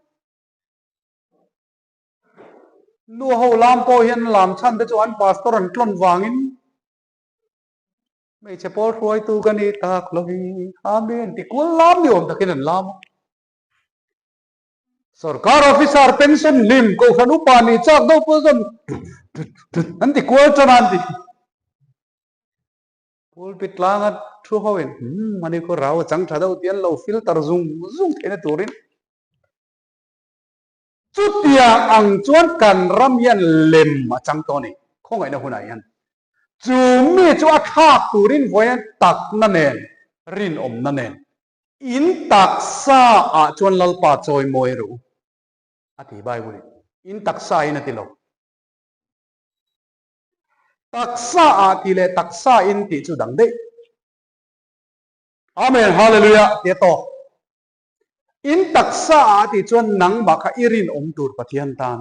Nu ho lam pawh hian lam chhan te chu an pastor an tlawn vangin hmeichhe pawl hruaitu ka ni tak lo hi Amen ti kual lam ni awm takin an lam a. Sorkar officer pension hlim kohhran upa ni chak deuh pawh chuan an ti kual tan a an ti. Pulpit tlanga thu ho in umm ani khaw rau a chang tha deuh tih an lo filter zung zung theihna turin chutiang ang chuan kan ram hian lem a chang tawh a ni khawngaihna hunah hian chu mi chu a thlak turin vawiin takna nen rinawmna nen in taksa ah chuan Lalpa chawimawi ru a ti Bible in in taksa in a ti lo. Taksa ah tih leh taksa in tih chu dang daih. Amen Hallelujah ti a tawk. In taksa ah tih chuan nangmah kha i rinawm tur Pathian tan.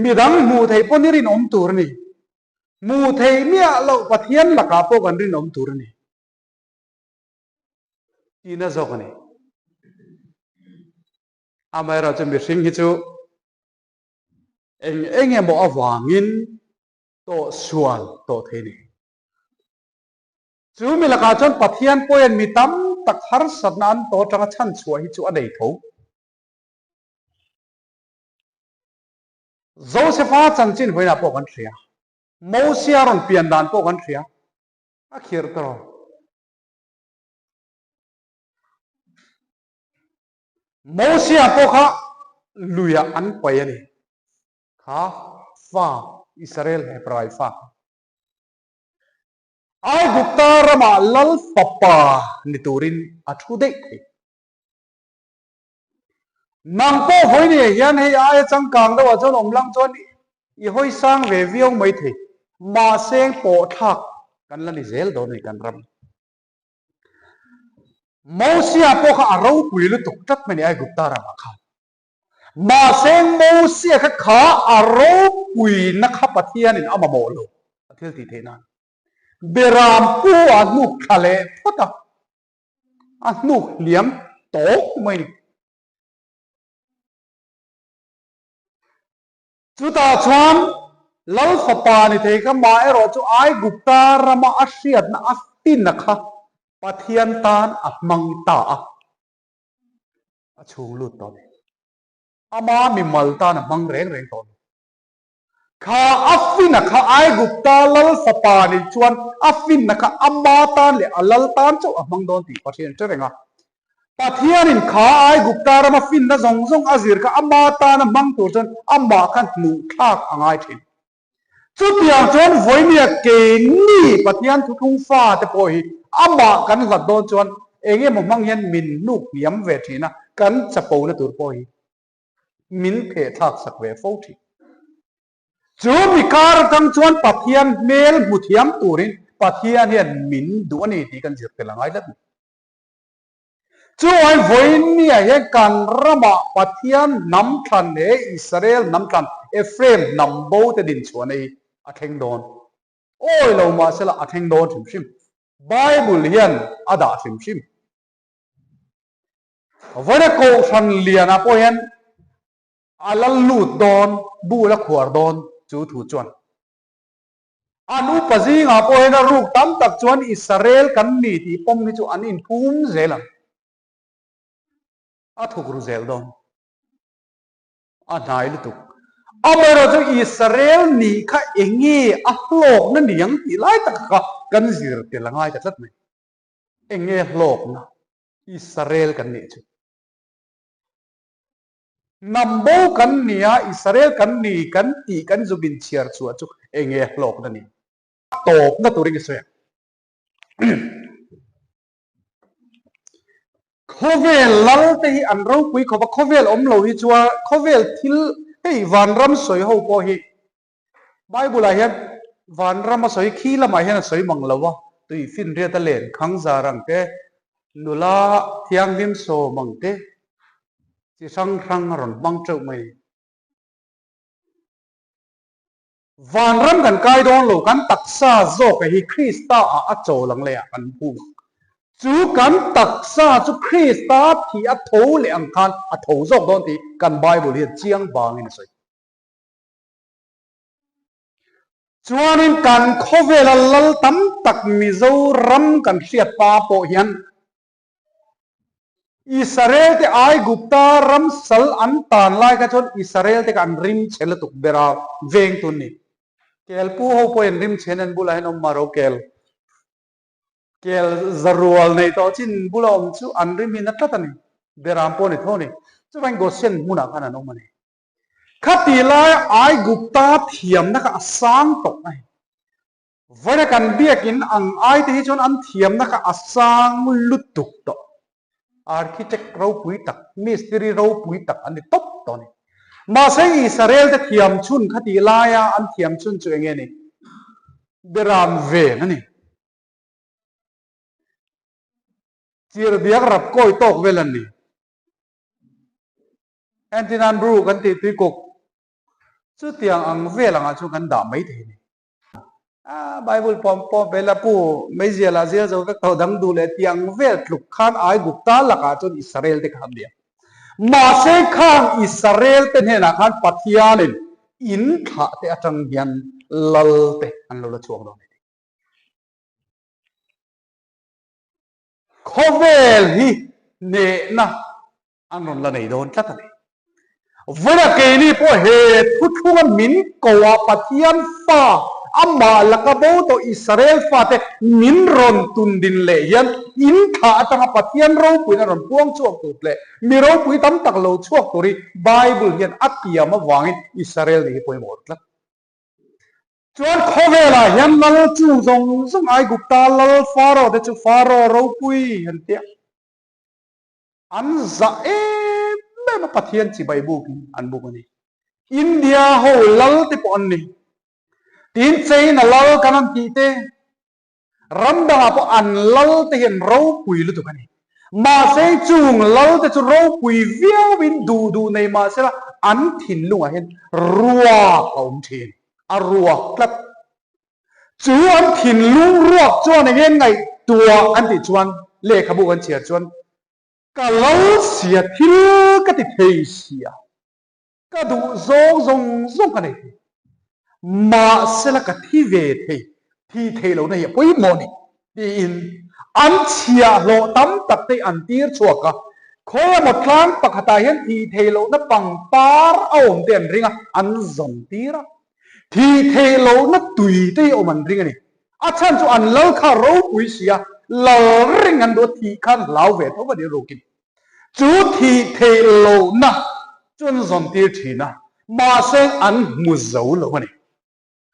Midang hmuh theih pawn i rinawm tur a ni. Hmuh theih miah loh Pathian lakah pawh kan rinawm tur a ni. Tihna zawk a ni. Amaherawhchu mihring hi chu Eng eng emaw avangin tawh sual tawh thei ni. Chu mi lakah chuan Pathian pawhin mi tam tak harsatna an tawh atanga chhanchhuah hi chu a nei tho. Josefa chanchin vawiinah pawh kan hria. Mosia rawn pian dan pawh kan hria. A khirh tawh. Mosia pawh kha luiah an paih a ni. Kha fa, Israel Hebrai fa kha. Aigupta ramah lal fapa ni turin a thu daih thei. Nang pawh vawinia hian hei aia changkang deuhah chuan awm lang chuan i hawi sang ve viau mai thei. Mahse pawh thlak kan la ni zel dawn a ni kan ram. Mosia pawh kha a ropui lutuk tlat mai a ni Aigupta ramah khan. Mahse Mosia kha kha a ropuina kha Pathianin a mamawh lo a thil tih theih nan. Beram pu a hnuk thla leh phawt a, a hnuk hliam tawk mai a ni. Chutah chuan Lal fapa ni thei kha mah erawh chu Aigupta rama a hriatna a finna kha. Pathian tan a hmang ta a, a chhung lut tawh a ni. Ama mimal tan a hmang reng reng tawh a ni. Kha a finna kha Aigupta lal fapa nih chuan a finna kha ama tan leh a lal tan chauh a hmang dawn tih Pathian hre reng a. Pathianin kha Aigupta rama finna zawng zawng a zir kha ama tana hmang tur chuan amah kha hnuh thlak a ngai thin. Chutiang chuan vawinia keini Pathian thuthlung fate pawh hi amah kan hlat dawn chuan eng emaw hmang hian min hnuk hniam ve thin a, kan chapona tur pawh hi min pheh thlak sak ve fo thin. Chu mi kar atang chuan Pathian hmel hmu thiam turin Pathian hian min duh a ni tih kan zir tel a ngai tlat a ni. Chuai vawinia hian kan ramah Pathian hnam thlan he Israel hnam thlan Ephraim hnam bo te din chhuahna hi a thleng dawn. Awi lo mahsela a thleng dawn hrim hrim. Bible hian a dah hrim hrim. Vawiina Kohhran lianah pawh hian a la lut dawn, bu la khuar dawn chu thu chuan. An upa zingah pawh hian a ruk tam tak chuan Israel kan ni tih pawm hi chu an inphum zel ang. A thuk ru zel dawn. A hnai lutuk. Amaherawh chu Israel nih kha enge a hlawkna ni ang tih lai tak kha kan zir tel a ngai ta tlat mai. Enge hlawkna Israel kan nih chu? Hnam bo kan ni a, Israel kan ni kan tih kan zuk inchhiar chhuah chu eng nge hlawkna ni? Tawpna turin ka sawi ang. Khawvel lal te hi an ropui khawp a, khawvel awm lo hi chuan khawvel thil hei vanram sawi ho pawh hi Bible ah hian vanram a sawi khi lamah hian a sawi mang lo a, tui finriat a len khang zar ang te, nula thianghlim sawm ang te, chi hrang hrang a rawn hmang teuh mai. Vanram kan kai dawn lo, kan taksa zawk hi Krista ah a chawl ang leh ah kan hmu ang. Chu kan taksa chu Krista thih a tho leh ang khan a tho zawk dawn tih kan Bible hian chiang vangin a sawi. Chuanin kan khawvela lal tam tak Mizoram kan hriat pa pawh hian Israel te Aigupta ram sal an tan lai kha chuan Israel te kha an rim chhe lutuk ber a veng tun ni. Kel pu ho pawh in rim chhe nen bulah hian awm mah ro kel kel zarual nei tawh chin bula awm chu an rim hi na tlat a ni. Beram pawh ni tho a ni. Chuvangin Goshen hmunah khan an awm a ni. Khati laia Aigupta thiamna kha a sang tawh a ni. Vawiina kan biakin ang ai te hi chuan an thiamna kha a sang lutuk tawh. Architect ropui tak, mistiri ropui tak an ni tawp tawh a ni. Mahse Israel te thiam chhun khati laia an thiam chhun chu eng nge ni? Beram ven a ni. Chirhbiak rap kawi tawk vel an ni. Entin bru kan tih tui kuk chutiang ang vel angah chuan kan dah mai thei a ni. Ah Bible pawm pawm ve la pu meizial ah zial zo vek tho dang duh leh tih ang vel tluk khan Aigupta lakah chuan Israel te kha an ni a. Mahse khang Israel te hnenah khan Pathianin in thlah te atang hian lal te an lo la chhuak dawn a ni. Khawvel hi hnehna an rawn la nei dawn tlat a ni. Vawiina keini pawh he thuthlunga min ko a Pathian fa, amah laka bo tawh Israel fate min rawn tundin leh hian in thlah atanga Pathian ropuiin a rawn puang chhuak tur leh mi ropui tam tak lo chhuak tur hi Bible hian a tiam avangin Israel nih hi pawimawh tlat. Chuan khawvelah hian lal chu zawng zawng Aigupta lal Faro te chu Faro ropui an ti a. An zah em em a Pathian chibai bukin an buk a ni. India ho lal te pawh an ni. Tin China lal kan an tih te, ram dangah pawh an lal te hian ropui lutuk a ni. Mahse chung lal te chu ropui viauin duh duh nei mahsela an thinlungah hian ruak a awm thin, a ruak tlat. Chu an thinlung ruak chuan eng nge ngaihtuah an tih chuan lehkhabu kan chhiar chuan ka lo sia thil ka ti thei sia, ka duh zawng zawng zawng ka nei thei, mahsela ka thi ve thei, thi thei lohna hi a pawimawh ni tiin. An chhiahhlawh tam tak te an tir chhuak a, khawi emaw tlang pakhatah hian thih theih lohna pangpar a awm te an ring a, an zawn tir a. Thih theih lohna tui te hi awm an ring a ni. A chhan chu an lal kha ropui si a, lal reng an duh a, thih khan hlau ve tho a ni rukin. Chu thih theih lohna chu an zawn tir thin a, mahse an hmu zo lo a ni.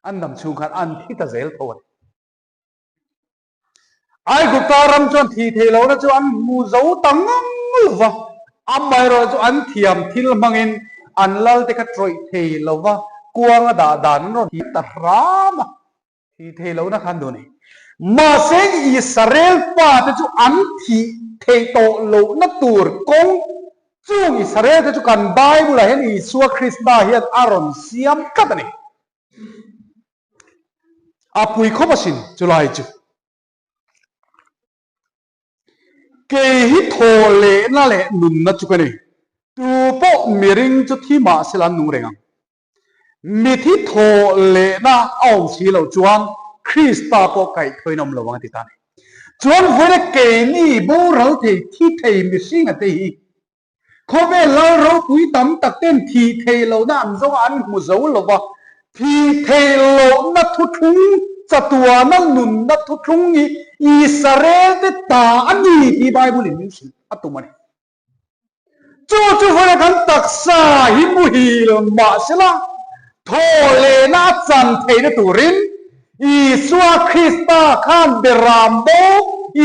An dam chhung khan an thi ta zel tho a ni. Aigupta ram chuan thih theih lohna chu an hmu zo ta ngang lo va, amaherawhchu chu an thiam thil hmangin an lalte kha tawih thei lo va, kuanga dah dan an rawn thiam ta hram a, thih theih lohna kha an duh a ni. Mahse, Israel fate chu an thih theih tawh lohna tur kawng chung Israel te chu kan Bible-ah hian Isua Krista hian a rawn siam tlat a ni. A pui khawp asin chulai chu. Kei hi thaw lehna leh nunna chu ka ni. Tu pawh miring chu thi mah sela an nung reng ang. Mithi thaw lehna a awm si loh chuan Krista pawh kaihthawin a awm lo ang a ti ta a ni. Chuan vawiina keini boral thei thi thei mihringa te hi Khawvel lal ropui tam tak ten thih theih lohna an zawng a, an hmu zo lo va. Thih theih lohna thuthlung, chatuana nunna thuthlung hi Israel te ta a ni tih Bible in min hrilh a tum a ni. Chu chu vawiin kan taksa hi muhil mah sela, thaw lehna a chan theihna turin Isua Krista khan Beram bo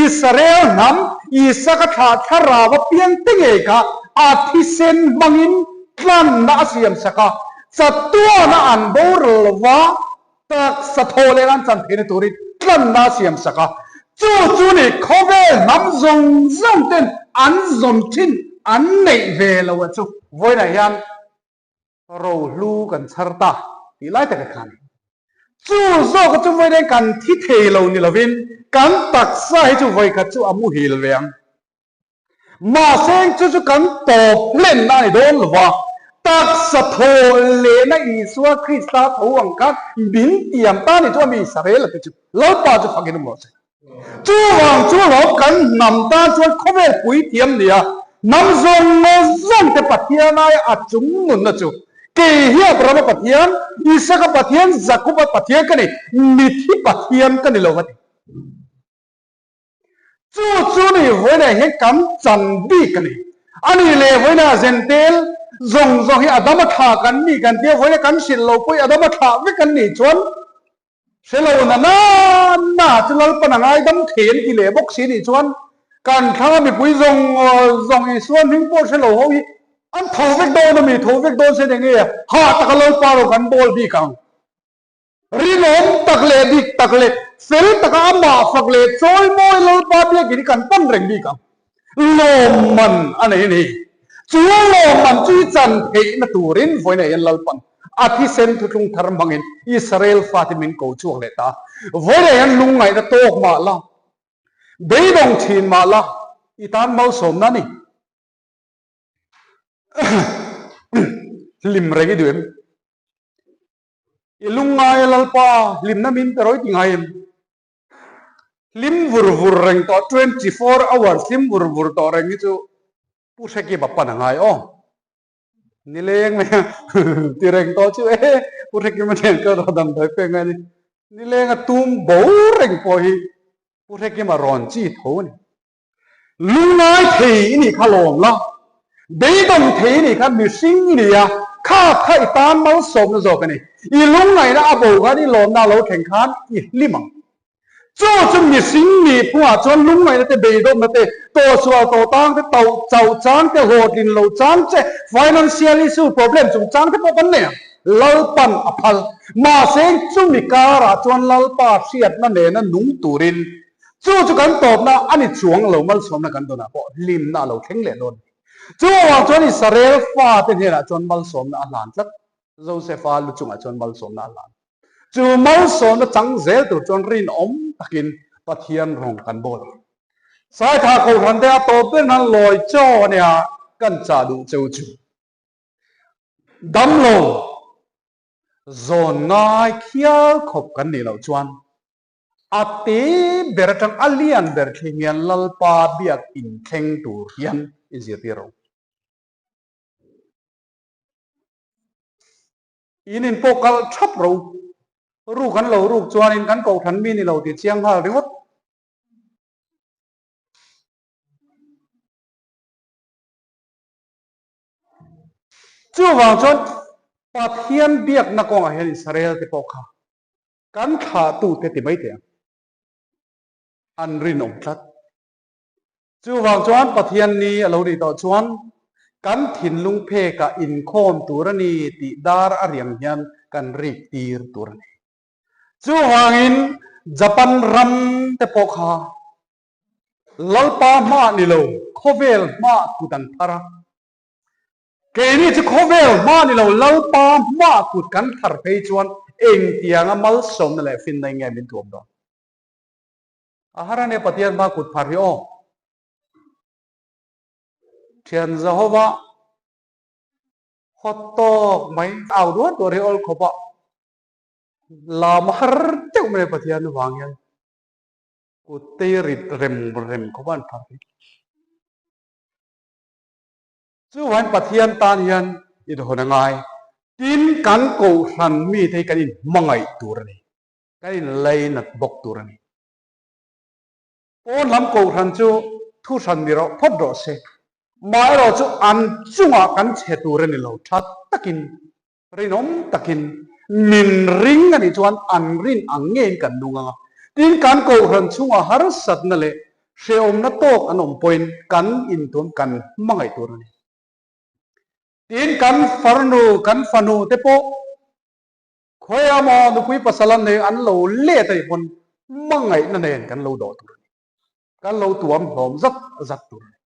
Israel hnam Isaka thlah thlarau a piang te ngei kha a thisen hmangin tlanna a siam sak a, chatuana an boral lo va, taksa thaw leh an chan theihna turin tlanna a siam sak a. Chu chu ni khawvel hnam zawng zawng ten an zawn thin an neih ve lo a chu vawiinah hian Rohlu kan chhar ta tih lai taka khan chu zawka chu vawi reng kan thi thei lo ni lovin kan taksa hi chu vawi khat chu a muhil ve ang. Mahse chu chu kan tawp hlenna a ni dawn lo va, taksa thaw lehna Isua Krista tho ang khan min tiam ta ni chu a mi Israel te chu Lalpa chu fakin awm rawh se. Chuvang chu lawm kan hnam tan chuan khawvel pui thiam nia, hnam zawng zawng te Pathian aia a chung nunna chu kei hi Abrahama Pathian, Isaka Pathian, Jakoba Pathian ka ni, mithi Pathian ka ni lo a ti. Chu chu ni vawiinah hian kan chan bik a ni. A nih leh vawiinah Zentel zawng zawng hi Adama thlah kan ni kan tia vawiinah kan hrilh lo pawh hi Adama thlah vek kan nih chuan Hre lo na na na chu Lalpan a ngaidam thei an ti leh bawk si nih chuan kan thlanga mipui zawng zawng Isua hming pawh hre lo ho hi an tho vek dawn a mi, tho vek dawn se eng nge hah taka Lalpa ro kan bawl bik ang. Rinawm tak leh dik tak leh fel taka amah fak leh chawimawi Lalpa biakin hi kan pan reng bik ang. Lawmman a nei a ni. Chu lawmman chu i chan theihna turin vawiin ah hian Lalpan a thisen thuthlung thar hmangin Israel fate min ko chhuak leh ta. Vawiin ah hian lungngaihna tawk mah la, beidawng thin mah la, i tan malsawmna a ni. Hlim reng i duh em? I lungngai a Lalpa hlimna min pe rawih ti ngai em? Hlim vur vur reng tawh 24 hours hlim vur vur tawh reng hi chu Pu Hrekipa pan a ngai aw. Nileng mai a ti reng tawh chu e Pu Hrekima nen ka rawn damdawi pek ngai a ni. Nileng a tum bo reng pawh hi Pu Hrekima rawn chi tho a ni. Lungngai thei i nih kha lawm la, beidawng thei i nih kha mihring i ni a, kha kha i tan malsawmna zawk a ni. I lungngaihna a bo khan i lawmna a lo thleng khan i hlim ang. Chu chu mihring nih phungah chuan lungngaihna te, beidawmna te, tawhsual tawh tang te, tauh chauh chang te, hlawhtlin lo chang che, financial issue problem chungchang te pawh kan nei ang. Lalpan a phal. Mahse chumi karah chuan Lalpa hriatna nena nung turin Chu chu kan tawpna a ni chuang lo, malsawmna kan dawnah pawh hlimna a lo thleng leh dawn a ni. Chuvang chuan Israel fate hnenah chuan malsawmna a hlan tlat, Josefa lu chungah chuan malsawmna a hlan. Chu malsawmna chang zel tur chuan rinawm takin Pathian rawng kan bawl ang. Saithah Kohhran te a tawp ber nan lawi chaw a nia kan chah duh cheu chu. Damlo zawn ngai khial khawp kan nih loh chuan. A te ber atang a lian ber thleng hian Lalpa biak inthleng tur hian inzirtir rawh u. In in pawh kalh thap ro. Ruk an lo ruk chuanin kan kohhran mi ni lo tih chiang nghal ringawt. Chuvang chuan Pathian biakna kawngah hian Israel te pawh kha kan thlahtute ti mai teh ang. An rinawm tlat. Chuvang chuan Pathian ni a lo nih tawh chuan kan thinlung phekah inkhawm tur a ni tih dar a riang hian kan rik tir tur a ni. Chuvangin Japan ram te pawh kha Lalpa hmah ni lo khawvel hmah kut an phar a. Keini chu khawvel hmah ni lo Lalpa hmah kut kan phar phei chuan engtianga malsawmna leh finna in nge min tuam dawn? A har a nia Pathian hma kut phar hi aw. Thian Zahova hawt tawk mai au duat duat hi awl khawp a lam a har deuh mai Pathian avang hian kut te rit rem rem khawp a an phar hi. Chuvain Pathian tan hian inhawn a ngai. Tin kan kohhran mite hi kan inhmangaih tur a ni. Kan inleinat bawk tur a ni. Pawn lam kohhran chu thu hran ni rawh phawt rawh se. Mah erawh chu an chungah kan chhe tur a ni lo. Tha takin, rinawm takin min ring a nih chuan an rin ang ngeiin kan nung ang a. Tin, kan kohhran chungah harsatna leh hrehawmna tawk an awm pawhin kan intuam kan hmangaih tur a ni. Tin, kan farnu, kan fanu te pawh Khawiah maw nupui pasal an nei an lo let a nih pawn hmangaihna nen kan lo dawh tur a ni. Kan lo tuam hlawm zat zat tur a ni.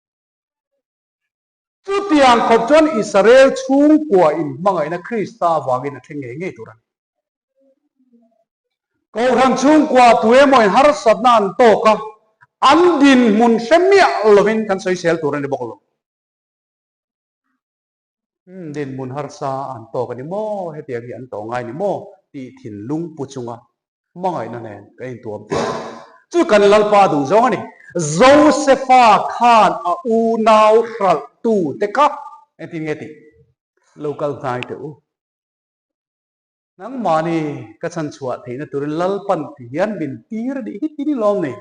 Chutiang khawp chuan Israel chhungkua in hmangaihna Krista avangin a thleng ngei ngei tur a ni. Kohhran chhungkua tuemaw in harsatna an tawk a, an dinhmun hre miah lovin kan sawisel tur a ni bawk lo. Umm dinhmun harsa an tawk a ni maw, hetiang hi an tawh ngai ni maw tih thinlung pu chunga hmangaihna nen kan intuam tih chu kan Lalpa duh zawng a ni. Josefa khan a unau hralhtu te kha engtin nge tih lo kal hnai teh u. Nangmahni ka chhanchhuah theihna turin Lalpan ti hian min tir a nih hi ti ni lawm ni.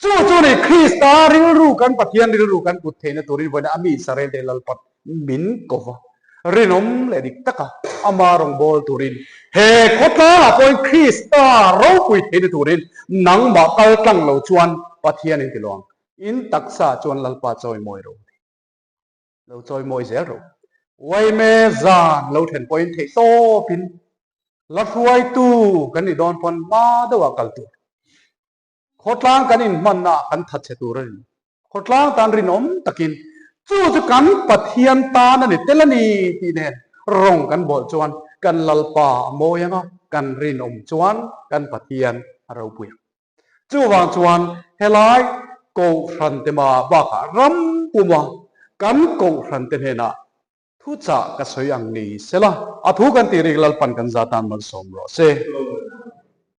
Chu chu ni Krista rilru kan Pathian rilru kan put theihna turin vawiin a mi Israel te Lalpa min ko va, rinawm leh dik taka ama rawngbâwl turin he khawtlangah pawhin Krista ropui theihna turin nangmah kal tlang lo chuan Pathian in ti lo ang. In taksa chuan Lalpa chawimawi ro ti. Lo chawimawi zel ro. Uaime zan lo then pawhin theih tawpin la hruaitu kan nih dawn pawn hma deuhah kal tur. Khawtlang kan inhmanna ah kan thatchhe tur a ni. Khawtlang tan rinawm takin chu chu kan Pathian tan a ni tel a ni tih nen rawng kan bawlh chuan kan Lalpa a mawi ang a, kan rinawm chuan kan Pathian a ropui ang. Chuvang chuan helai Kohhran te mah bakah ram puma kan Kohhran te hnenah thuchah ka sawi ang ni sela, a thu kan tih rik Lalpan kan za tan malsawm rawh se.